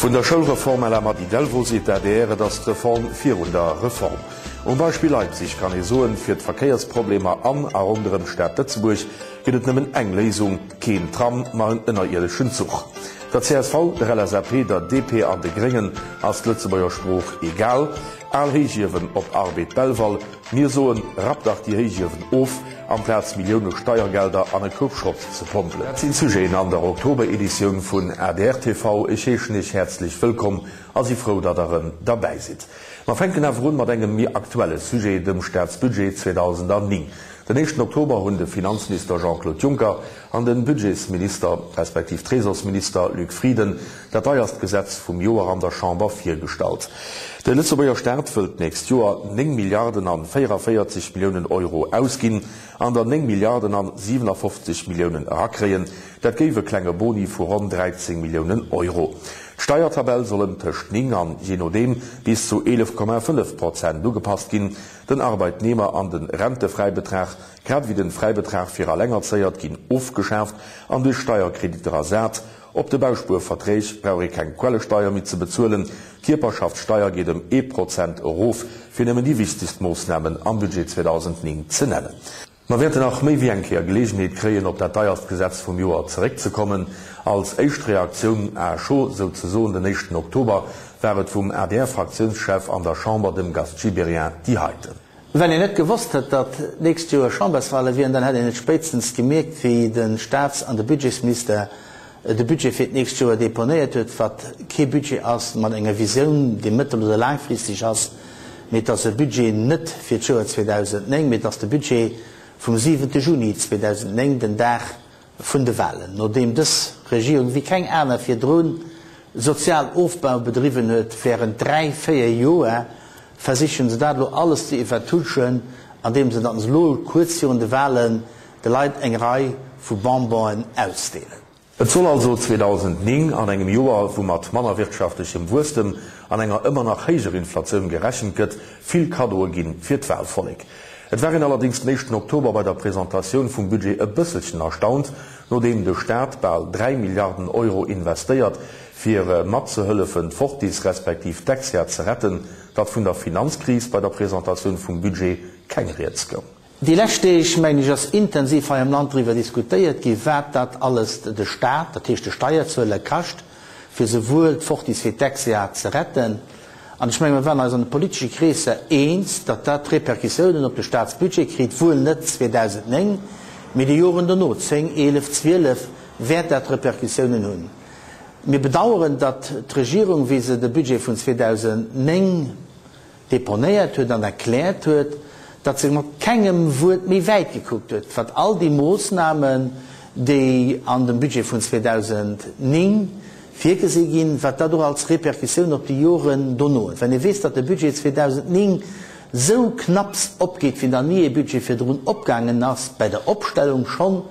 Vun der Schoulreform à la Mady Delvaux seet d'ADR, et ass d'Reform virun der Reform. Um Beispill Leipzig kann ee soen, fir d'Verkéiersproblemer an a ronderëm d'Stad Lëtzebuerg gëtt et nëmmen eng Léisung, keen Tram, ma en ënnerierdeschen Zuch. Der csv, der LSAP, der DP an de Gréngen ass d'Lëtzebuerger Sprooch egal. Al Héichiewen op Arbed Belval, Mir soen, Rappt dach déi Héichiewen of, amplaz Millioune Steiergelder an e Koup Schrott ze pompelen. Dat sinn d'Sujeten an der Oktober-Editioun vun adr TV. Ech heeschen Iech häerzlech wëllkomm a si frou, datt Der erëm derbäi sidd. Mer fänken awer un mat engem méi aktuelle Sujet, dem Staatsbudget 2009. Den éischten Oktober hunn de Finanzminister Jean-Claude Juncker an de Budgetsminister, respektiv Trésorsminister Luc Frieden dat deierst Gesetz vum Joer an der Chamber virgestallt. De Lëtzebuerger Staat wëll d'nächst Joer 9 Milliarden an 44 Milliounen Euro ausginn an der 9 Milliarden an 57 Milliounen erakréien. Dat géif e klenge Boni vu ronn 13 Milliounen Euro. D'Steiertabell soll ëm tëscht 9 an, jee nodeem, bis zu 11,5 Prozent ugepasst ginn. Den Arbeitnehmer an den Rentefräibetrag, grad ewéi den Fräibetrag fir Allengerzéiert ginn ofgeschaaft an duerch Steierkreditter ersat. Op de Bauspuerverträg brauch ee keng Quellesteier méi ze bezuelen, d'Kierperschaftssteier geet ëm ee Prozent erof, fir nëmmen déi wichtegst Moossnamen am Budget 2009 ze nennen. Mer wäerten nach méi wéi eng Kéier Geleegenheet kréien, op dat deierst Gesetz vum Joer zeréckzekommen. Als éischt Reaktioun à chaud, souzesoen den éischten Oktober, war et vum ADR-Fraktiounschef an der Chamber, dem Gast Gibéryen, déi heiten. Wann een net gewosst hätt, datt d'nächst Joer Chamberswale wieren, dann hätt een et spéitstens gemierkt, wéi de Staats an de Budgetsminister de Budget fir d'nächst Joer deponéiert huet, wat kee Budget ass mat enger Visioun, déi mëttel oder laangfristeg ass, mee et ass e Budget net fir d'Joer 2009, mee et ass de Budget vum siwente Juni 2009, den Dag vun de Wahlen, nodeem dës Regierung wéi keng aner virdrun Sozialofbau bedriwwen huet während 3, 4 Joer, versichen se dat elo alles ze iwwertuschen, andeem se dann elo kuerz virun de Wahlen de Leit eng Rei vu Bonbonen ausdeelen. Et soll also 2009, an engem Joer, wou mat manner wirtschaftlechem Wuesstem an enger ëmmer nach héijer Inflatioun gerechent gëtt, vill Kaddoe ginn fir d'Wahlvollek. Et war een allerdéngs den éischten Oktober bei der Presentatioun vum Budget e bësselchen erstaunt, nodeem de Staat bal 3 Milliarden Euro investéiert, fir matzehëllefen d'Fortis respektiv d'Dexia ze retten, datt vun der Finanzkris bei der Presentatioun vum Budget keng Rieds goung. Déi lescht Deeg, mengen ech, ass intensiv hei am Land driwwer diskutéiert gi wat dat alles de Staat, dat heescht de Steierzueler, kascht, fir souwuel d'Fortis wéi d'Dexia ze retten. An ech menge mer waren eis an de politesche Kreesser eens, datt dat Répercussiounen op de Staatsbudget kritt, wuel net 2009, mee déi Joren dono, 10, 11, 12, wäert dat Répercussiounen hunn. Mir bedauern, datt d'Regierung, wéi se de Budget vun 2009 deponéiert huet an erkläert huet, datt se mat kengem Wuert méi wäit gekuckt huet, wat all déi Moossnamen, déi an dem Budget vun 2009 virgesi ginn, wat dat och als Répercussioun op déi Joren dono huet. Wann ee weess, datt de Budget 2009 esou knapps opgeet, wéi nach ni ee Budget virdrun opgaangen ass, bäi der Opstellung schonn,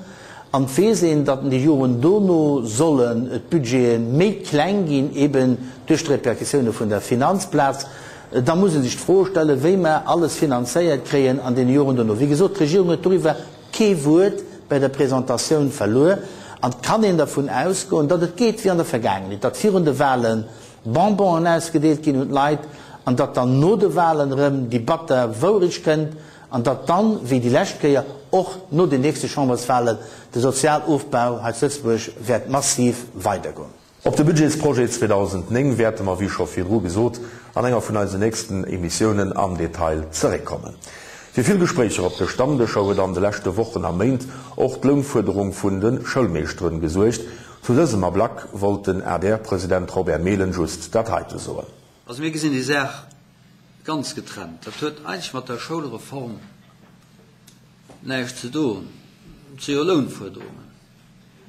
An et weess een, datt an de Joren dono sollen d'Budgete méi kleng ginn, eben duerch d'Repercussioune vun der Finanzplaz. Da muss ee sech d'Fro stellen, wéi mer alles finanzéiert kréien an deene Joren dono. Wéi gesot, d'Regierung huet doriwwer kee Wuert bei der Presentatioun verluer. An et kann een dervun ausgoen, datt et geet wéi an der Vergaangenheet, datt virun de Wahle Bonbonen ausgedeelt ginn un d'Leit an datt dann no de Wahlen erëm déi batter Wourecht kënnt, An datt dann, wéi déi lescht Kéier, och no den nächste Chamberswahlen de Sozialofbau hei zu Lëtzebuerg wäert massiv weidergoen. Op de Budgetsprojet 2009 wäerte mer, wéi scho virdru gesot, an enger vun eisen nächsten Emissiounen am Detail zeréckkommen. Fir vill Gespréicher op de Stammdëscher huet an de leschte Wochen a Méint och d'Lounfuerderung vun de Schoulmeeschteren gesuergt. Zu dësem Ablack wollt den ADR-President Robert Mehlen just dat heite soen. Also mir gesinn déi Saach ganz getrennt. Dat huet eigentlech mat der Schoulreform näischt ze doen. Et si jo Lounfuerderungen.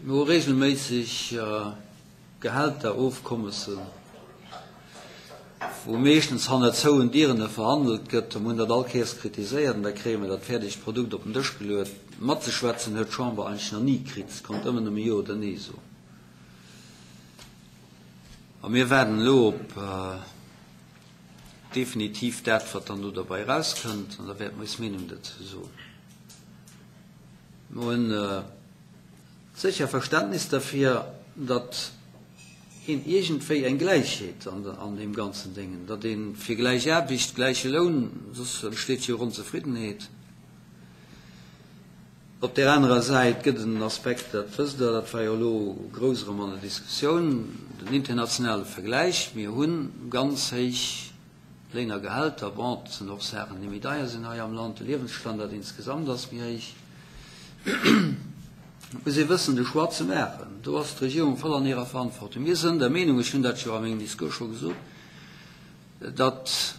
Mir hu regelméisseg Gehälterofkommessen, wou meeschtens hanner zouen Dieren verhandelt gëtt. Mir hunn dat all Kéiers kritiséiert an da kréie mir dat fäerdegt Produkt op den Dësch geluet. Matzeschwätzen huet d'Chamber eigentlech nach ni kritt. Se konnt ëmmer nëmme Jo oder Nee soen. A mir waarden elo op definitiv dat, wat dann do derbei erauskënnt, an da wäerte mer eis Meenung dozou soen. Mer hunn sécher Verständnis derfir, datt een iergendwéi eng Gläichheet an deem ganzen Déngen, datt ee fir gläich Aarbecht gläiche Loun, soss entsteet jo och Onzefriddenheet. Op där anerer Säit gëtt et en Aspekt, dat wësst Der, dat war jo elo grouss erëm an der Diskussioun, den internationale Vergläich. Mir hu ganz héich Léin a Gehälter. Bon, et sinn och Saachen, déi méi deier sinn hei am Land, de Liewensstandard insgesamt ass méi héich. Et muss ee wëssen, de Choix ze maachen. Do ass d'Regierung voll an hirer Verantwortung. Mir sënn der Meenung, ech hunn dat jo a mengem Discours scho gesot, datt,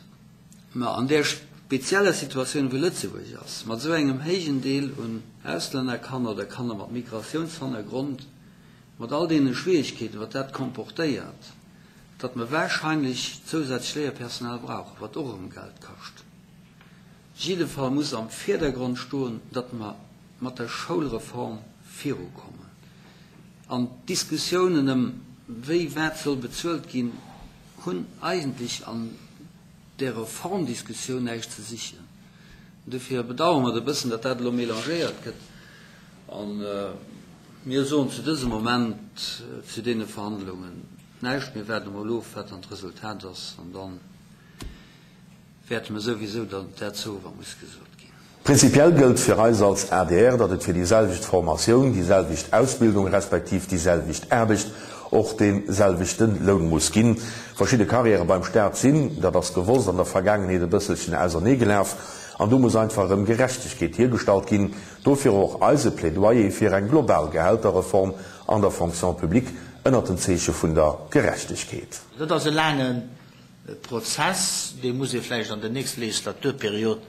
Mä an där spezieller Situatioun, wou Lëtzebuerg ass, mat esou engem héijen Deel un Auslännerkanner oder Kanner mat Migratiounshannergrond, mat all deene Schwierigkeeten, wat dat comportéiert, datt mer wahrscheinlech zousätzlech Léierpersonal brauchen, wat och erëm Geld kascht. Jidde Fall muss am Virdergrond stoen, datt mer mat der Schoulreform virukommen. An d'Diskussiounen ëm wéi wat soll bezuelt ginn, hunn eigentlech an där Reformdiskussioun näischt ze sichen. Dofir bedauere mer et e bëssen, datt dat elo mélangéiert gëtt. A mir soen zu dësem Moment zu deene Verhandlungen näischt. Mir waarde mol of, wat dann d'Resultat ass, an da wäerte mer souwisou dann dat soen, wat muss gesot ginn. Prinzipiell gëllt fir eis als adr, datt et fir déi selwecht Formatioun, déi selwecht Ausbildung respektiv déi selwecht Aarbecht och dee selwechte Loun muss ginn. Verschidde Carrièrë beim Staat sinn, dat ass gewosst, an der Vergaangenheet e bësselchen auserneegelaf an do muss einfach erëm Gerechtegkeet hiergestallt ginn. Dofir och eise Plädoyer fir eng global Gehälterreform an der Fonction publique ënnert dem Zeeche vun der Gerechtegkeet. Dat ass e laange Prozess, dee muss ee vläicht an der nächster Legislaturperiod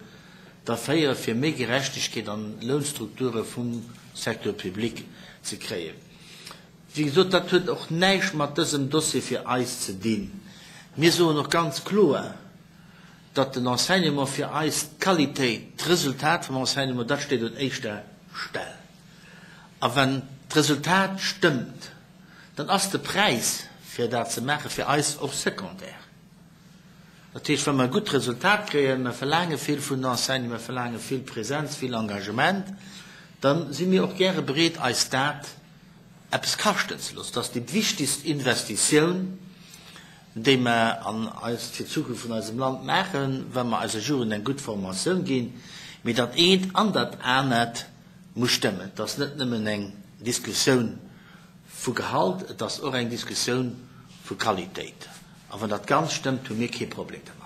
da féieren, fir méi Gerechtegkeet an d'Lounstrukture vum Secteur public ze kréien. Wéi gesot, dat huet och näischt mat dësem Dossier fir eis ze dinn. Mir soen och ganz kloer, datt den Enseignement fir eis, d'Qualitéit, d'Resultat vum Enseignement, dat steet un éischter Stell. A wann d'Resultat stëmmt, dann ass de Präis, fir dat ze maachen, fir eis och secondaire. Dat heescht, wa mer e gutt Resultat kréien, mer verlaange vill vun den Enseignanten, mer verlaange vill Präsenz, vill Engagement, da si mir och gäre bereet, eis dat eppes kaschten ze loossen. Dat ass déi wichtigst Investitioun, déi mer an eis, fir d'Zukunft vun eisem Land maachen, wa mer eiser Jugend eng gutt Formatioun ginn. Mee dat eent an dat anert muss stëmmen. Et ass net nëmmen eng Diskussioun vu Gehalt, et ass och eng Diskussioun vu Qualitéit. A wann dat Ganzt stëmmt, hu mir kee Problem domat.